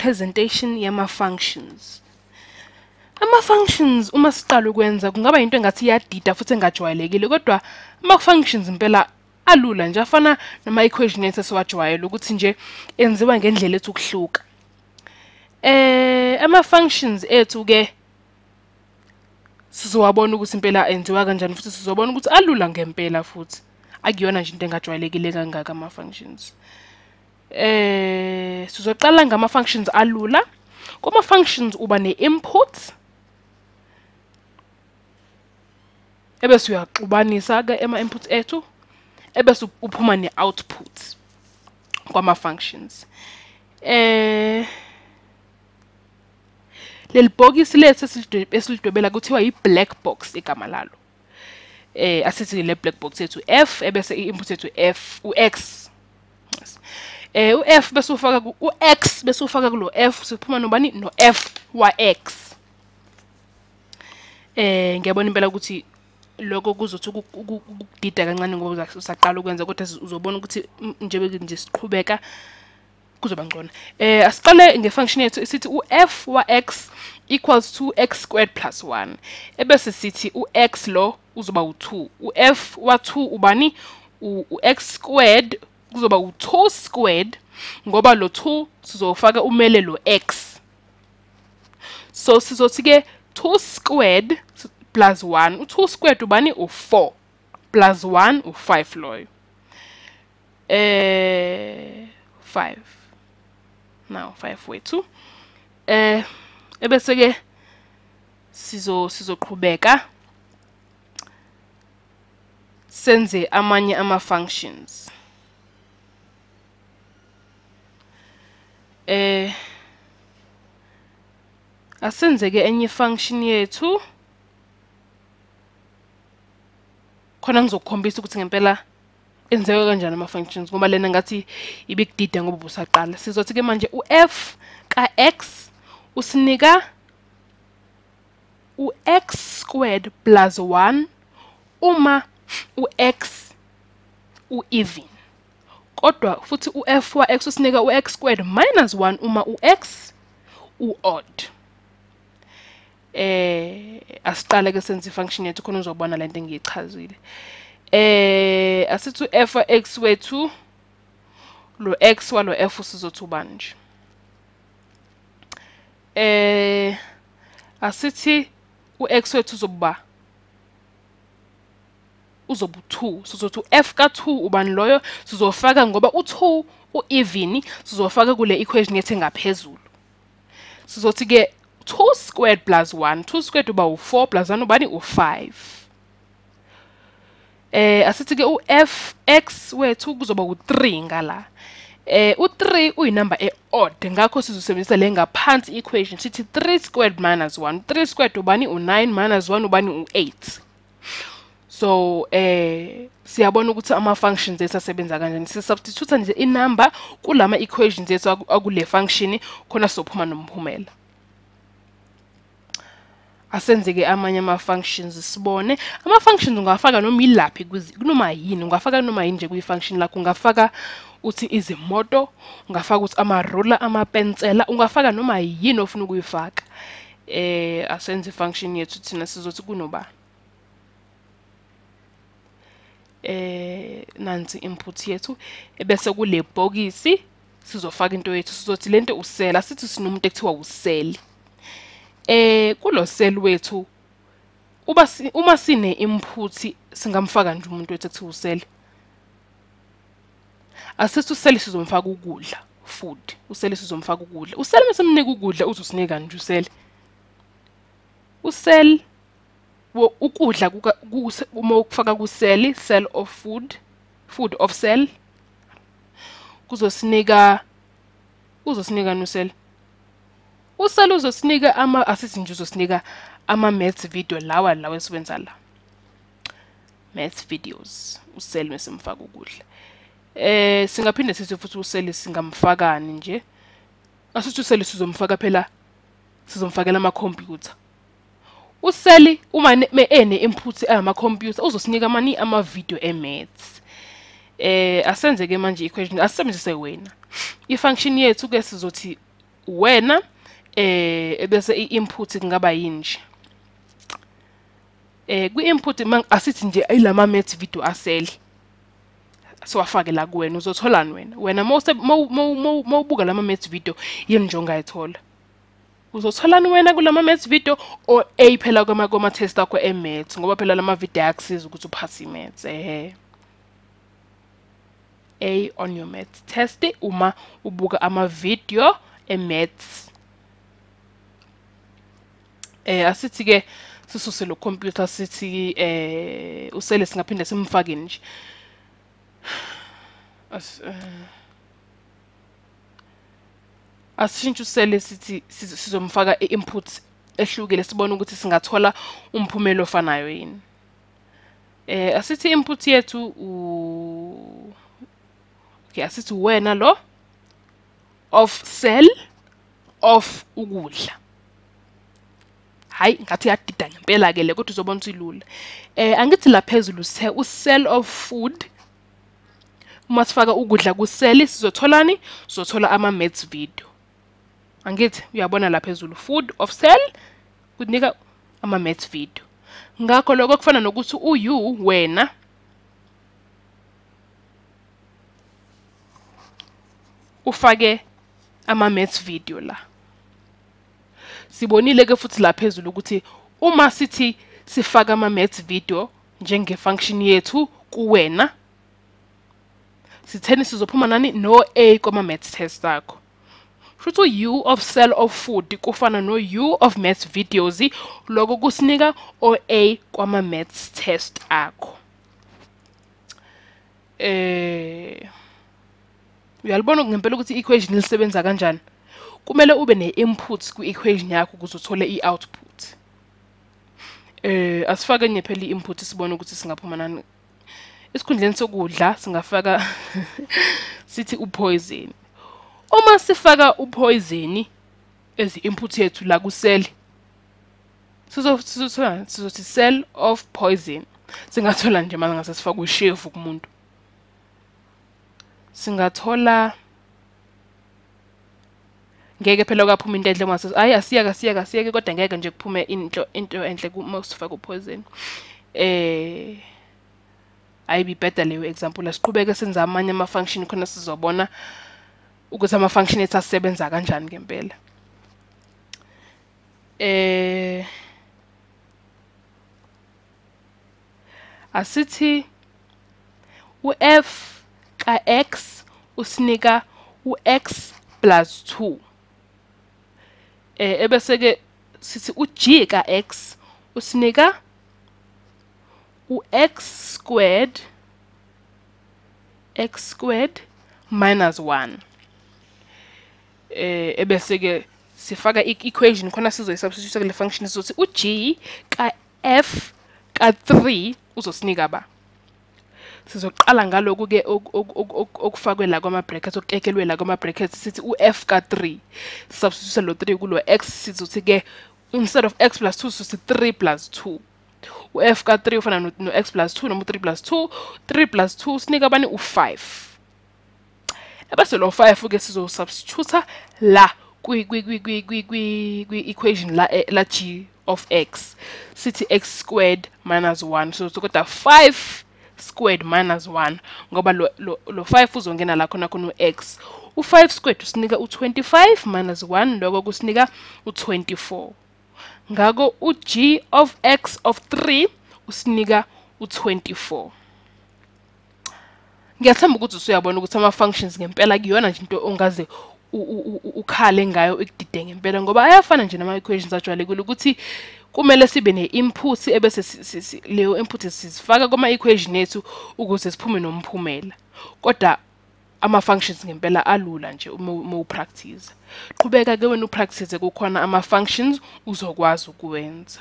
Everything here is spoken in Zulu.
I-presentation yama-functions. Ama-functions uma siqala ukwenza kungaba into engathi iyadida futhi engajwayelekile, kodwa ama-functions impela alula nje, afana nama-equation ethu esiwajwayele ukuthi nje enziwa ngendlela ethi ukuhluka. Ama-functions ethu-ke sizowabona ukuthi impela enziwa kanjani, futhi sizobona ukuthi alula ngempela, futhi akuyona nje into engajwayelekile kangaka ama-functions. Sizoqala ngama-functions alula. Kuma-functions uba ne-input, ebese uyaxubanisa-ke ama-input ethu, ebese uphuma ne-output kwama-functions. Leli bhokisi lethu esilidwebela kuthiwa i-black box igama lalo. Asithi le black box yethu f, ebese i-input yethu f, u-x. U-f bese ufaka u-x, bese ufaka kulo f, siphuma nobani? No-f wa-x. Ngiyabona impela ukuthi lokho kuzothi ukudida kancane ngoba usaqala ukwenza, kodwa uzobona ukuthi njengoba nje siqhubeka kuzoba ngcono. Asiqale ngefunction yethu sithi u-f wa-x equals to x squared plus 1. Ebese sithi u-x lo uzoba u-2. U-f wa-2 ubani? U-x squared kuzoba u-2 squared, ngoba lo 2 sizofaka umele lo x. So sizothi ke 2 squared plus 1. U-2 squared ubani? U-4 plus 1 u-5 loyo. 5. Now 5 wethu. Ebese ke sizoqhubeka senze amanye ama functions. Asenze ke enye function yethu khona ngizokukhombisa ukuthi ngempela enzeka kanjani ama functions, ngoba lena ngathi ibikudida ngoba ubusaqala. Sizothi ke manje u-f ka-x usinika u-x squared plus 1 uma u-x u-even, kodwa futhi u-f wa-x usinika u-x squared minus 1 uma u-x u-odd. Asiqale ke senze i-function yethu khona uzobona lento engiyichazile. Asithi u-f wa-x wethu lo x walo f sizothi ubani nje. Asithi u-x wethu uzoba 2, sizothi u-f ka-2 ubani loyo, sizofaka ngoba u-2 u-even, sizofaka kule equation yethu engaphezulu. Sizothi ke 2 squared plus 1, 2 squared uba u-4 plus 1 ubani? U-5. Asithi ke u-f x wethu kuzoba u-3 ngala. U-3 uyinamba e-odd, ngakho sizosebenzisa le ngaphansi equation, sithi 3 squared minus 1. 3 squared ubani? U-9 minus 1 ubani? U-8. So siyabona ukuthi ama functions ethu asebenza kanjani. Sisubstitute nje inumber kulama equations ethu akule function khona sizophuma nomphumela. Asenze ke amanye ama functions sibone. Ama functions ungafaka noma ilaphi, kunoma yini, ungafaka noma yini nje kuyi function lakho. Ungafaka uthi izimoto, ungafaka uthi ama ruler, amapensela, ungafaka noma yini ofuna ukuyifaka. Asenze function yethu thina sizothi kunoba nansi input yethu, ebese kule bhokisi sizofaka into yethu, sizothi lento usela, sithi sinomuntu ekuthiwa useli. Kulo sel wethu uma sine input singamfaka nje umuntu wethu ekuthiwa useli. Asithi useli sizomfaka ukudla, food. Useli sizomfaka ukudla. Useli mesemnika ukudla uzosinika nje useli. Useli ukudla uma ukufaka kuseli, cell of food, food of cell, kuzosinika noseli. Useli uzosinika ama, asithi nje uzosinika ama maths video lawa esiwenza la. Maths videos, useli mesemfaka ukudla. Singaphinde sithi futhi useli singamfakani nje. Asithi useli sizomfaka phela, sizomfakela ama computer. Useli uma ene input ama computer uzosinika mani ama video e maths. Asenze ke manje equation, asebenzise wena. I function yethu ke sizothi Wena ebese i-input kungaba yini nje? Kwi-input asithi nje ilama maths video asele siwafake la kuwena, uzotholani wena? Wena mawubuka lama maths video yini nje ongayithola? Uzotholani wena kulama maths video? O A phela kuma test akho e-maths, ngoba phela lama video ayakusiza ukuthi uphase i-maths. A on your maths test uma ubuka ama video e-maths. Asithi ke sisuse lo computer, sithi usele singaphinde simfake nje. Asishintshe usele, sithi sizomfaka i-input ehlukile, sibone ukuthi singathola umphumela ofanayo yini. Asithi input yethu okay, asithi wena lo of cell of ukudla. Hayi, ngathi yadida ngempela ke le, kodwa uzobona ukuthi ilula. Angithi la phezulu sithe u-cell of food, uma sifaka ukudla ku-cell sizotholani? Sizothola ama-maths video. Angithi uyabona la phezulu food of cell kunika ama-maths video. Ngakho lokho kufana nokuthi u-you wena ufake ama-maths video la. Sibonile ke futhi la phezulu ukuthi uma sithi sifaka ama-maths video njenge-function yethu kuwena, sitheni sizophuma nani? No A kwama-maths test akho. Futhi u of cell of food kufana no U of maths videos, lokho kusinika o A kwama-maths test akho. Uyalibona ngempela ukuthi i-equation lisebenza kanjani? Kumele ube ne-input kwi-equation yakho ukuze uthole i-output. Asifake enye phela i-input sibone ukuthi singaphuma nani. Esikhundleni sokudla singafaka sithi upoison. Uma sifaka upoison as input yethu la ku-cell, sizothi cell of poison. Singathola nje manje ngase sifake ushevu kumuntu. Singathola, ngeke phela kwaphuma into enhle mase ayi asiyeke kodwa ngeke nje kuphume into enhle uma sifaka upoison. Ayibi better leyo example. Asiqhubeke senze amanye ama function khona sizobona ukuthi ama function ethu asebenza kanjani ngempela. Asithi u-f ka-x usinika u-x plus 2. Ebese ke sithi u-g ka-x usinika u-x squared minus 1. Ebese ke sifaka i-equation khona sizoyisubstitute kule function, sizothi u-g ka-f ka-3 uzosinika ba. Sizoqala ngalokhu ke okufakwe la kwama brackets, okukekelwe la kwama brackets, sithi u-f ka-3 substitute lo 3 kulo x, sizothi ke instead of x plus 2 sizothi 3 plus 2. U-f ka-3 ufana no x plus 2 noma 3 plus 2, 3 plus 2 sinika bani? U-5. Ebese lo 5 ke sizosubstitute la kwi-equation la g of x, sithi x squared minus 1. So kodwa 5 squared minus 1 ngoba lo 5 uzongena la khona khona u-x. U-5 squared usinika u-25 minus 1, lokho kusinika u-24. Ngakho u-g of x of 3 usinika u-24. Ngiyathemba ukuthi usuyabona ukuthi ama-functions ngempela kuyona nje into ongaze ukhale ngayo ikudide ngempela, ngoba ayafana nje nama-equations ajwayelekile ukuthi kumele sibe ne-input ebese leyo input sizifaka kuma-equation ethu ukuze siphume nomphumela. Kodwa ama-functions ngempela alula nje uma upractice. Qhubeka ke wena upractice, kukhona ama-functions uzokwazi ukuwenza.